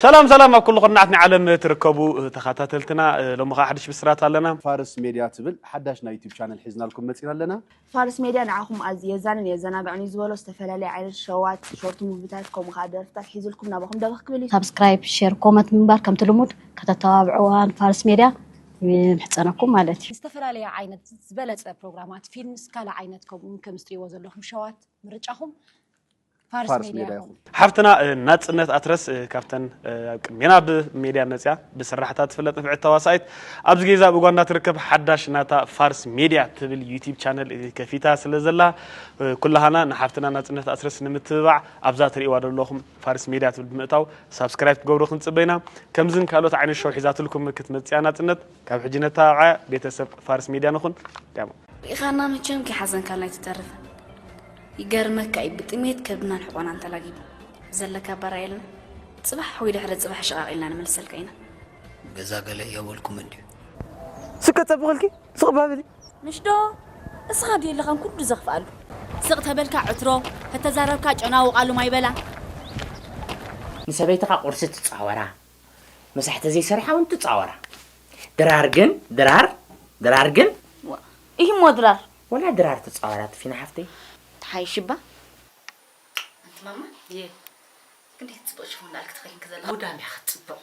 ሰላም ሰላም ኣብ ኩሉ ኩርናዓት ናይ ዓለም ትርከቡ ተኸታተልትና፣ ሎሚ ኸዓ ሓድሽ ብስራት ኣለና። ፋርስ ሜድያ ትብል ሓዳሽ ናይ ዩቲብ ቻነል ሒዝናልኩም መፂና ኣለና። ፋርስ ሜድያ ንዓኹም ኣዝዩ የዛንን የዘናግዕን እዩ ዝበሎ ዝተፈላለየ ዓይነት ሸዋት፣ ሾርት ሙቪታት ከምኡ ከዓ ደርፍታት ሒዙልኩም ናባኹም ደበኽ ክብል እዩ። ሳብስክራይብ፣ ሼር፣ ኮመንት ምግባር ከምቲ ልሙድ ከተተባብዕዋ ንፋርስ ሜድያ ንምሕፀነኩም ማለት እዩ። ዝተፈላለየ ዓይነት ዝበለፀ ፕሮግራማት፣ ፊልምስ ካልእ ዓይነት ከምኡ እውን ከምዚ ትሪእዎ ዘለኹም ሸዋት ምርጫኹም ፋርስ ፋርስ ሜድያ ሜድያ ይኹን። ይኹን። ሓፍትና ናጽነት ኣትረስ ካብተን ኣብ ቅድሜና ብሜድያ መጽያ ብስራሕታ ትፍለጥ ንፍዕቲ ተዋሳኢት ኣብዚ ጌዛ ኣብ ኡጋንዳ ትርከብ ሓዳሽ ናታ ፋርስ ሜድያ ትብል ዩቲብ ቻነል ከፊታ ስለ ዘላ ኩላሃና ንሓፍትና ናጽነት ኣትረስ ንምትብባዕ ኣብዛ ትርእይዋ ዘለኹም ፋርስ ሜድያ ትብል ብምእታው ሳብስክራይብ ክትገብሩ ክንጽበይና። ከምዝን ካልኦት ዓይነት ሸው ሒዛትልኩም ክትመጽያ ናጽነት ካብ ሕጂ ነተባብዓ ቤተሰብ ፋርስ ሜድያ ንኹን። ዳሞ ርኢኻና መቸም ከይሓዘንካልና ኣይትተርፍን። ይገርመካ እዩ ብጥሜት ከብድናን ሕቖናን ተላጊቡ። ዘለካ ባራ የለን። ጽባሕ ወይ ድሕሪ ጽባሕ ሽቓቕ ኢልና ንመልሰልካ ኢና። ገዛ ገለ የበልኩም እንድዩ። ስከ ጸብቐልኪ ስቕ ባብሊ ምሽ ዶ እስኻ ድዩ ኣለኻን ኩሉ ዘኽፍኣሉ። ስቕ ተበልካ ዕትሮ፣ ተተዛረብካ ጨና ውቓሉ ማይ በላ። ንሰበይትኻ ቁርሲ ትጻወራ፣ ምሳሕ ተዘይሰሪሓ እውን ትጻወራ። ድራር ግን ድራር ድራር ግን ኢሂሞ ድራር ወላ ድራር ትጻወራ ትፊና ሓፍተይ። ትሓይሽ እባ። ኣንቲ ማማ የ ክንደይ ጽቡቕ ሽፎን ዳልክ ተኸዲንክ ዘላ። ጉዳም እያ ክትጽብቕ።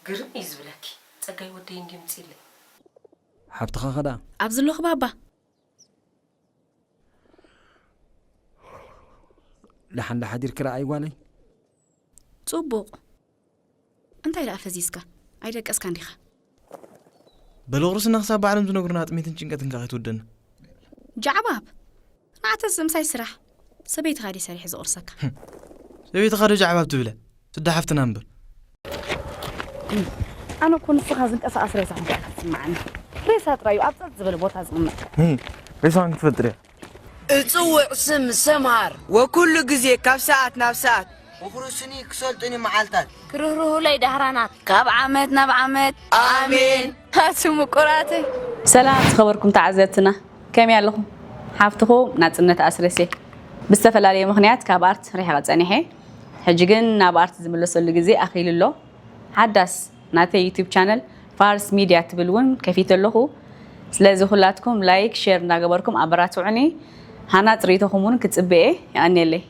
ግርም እዩ ዝብለኪ። ጸጋይ ወደይ እንድዩ ምጽኢለይ። ሓብትኻ ኸዳ ኣብ ዘለኹ ባባ ደሓን ዳሓዲርኪ ረኣይ ጓለይ። ጽቡቕ። እንታይ ደኣ ፈዚዝካ? ኣይደቀስካን ዲኻ? በለ ቁርስና ክሳብ ባዕሎም ዝነግሩና ጥሜትን ጭንቀትን ከ ከይትወደና። ጃዕባብ ንዓተስ ምሳይ ስራሕ። ሰበይትኻ ድየ ሰሪሐ ዘቑርሰካ? ሰበይትኻ ዶ ጃዕባብ ትብለ? ስዳ ሓፍትና እምበር። ኣነ እኮ ንስኻ ዝንቀሳቐስ ሬሳ ከም ትስምዓኒ። ሬሳ ጥራይ እዩ ኣብ ጸጥ ዝበለ ቦታ ዝቕመጥ። ሬሳን ክትፈልጥ ድያ? እጽውዕ ስም ሰምሃር ወኩሉ ግዜ ካብ ሰዓት ናብ ሰዓት። ምኽሩ ስኒ ክሰልጥን እዩ መዓልታት። ክርህርሁለይ ዳህራናት ካብ ዓመት ናብ ዓመት። ኣሜን። ኣቱ ምቁራተይ። ሰላም ዝኸበርኩም ተዓዘብትና ከመይ ኣለኹም? ሓፍትኹም ናጽነት ኣስረስ እየ። ብዝተፈላለየ ምኽንያት ካብ ኣርት ርሒቐ ጸኒሐ። ሕጂ ግን ናብ ኣርት ዝምለሰሉ ግዜ ኣኺሉ ኣሎ። ሓዳስ ናተይ ዩቲብ ቻነል ፋርስ ሚድያ ትብል እውን ከፊተ ኣለኹ። ስለዚ ኩላትኩም ላይክ፣ ሼር እንዳገበርኩም ኣበራትዑኒ። ሃናጽ ርእይቶኹም እውን ክጽበ እየ። የቐንየለይ።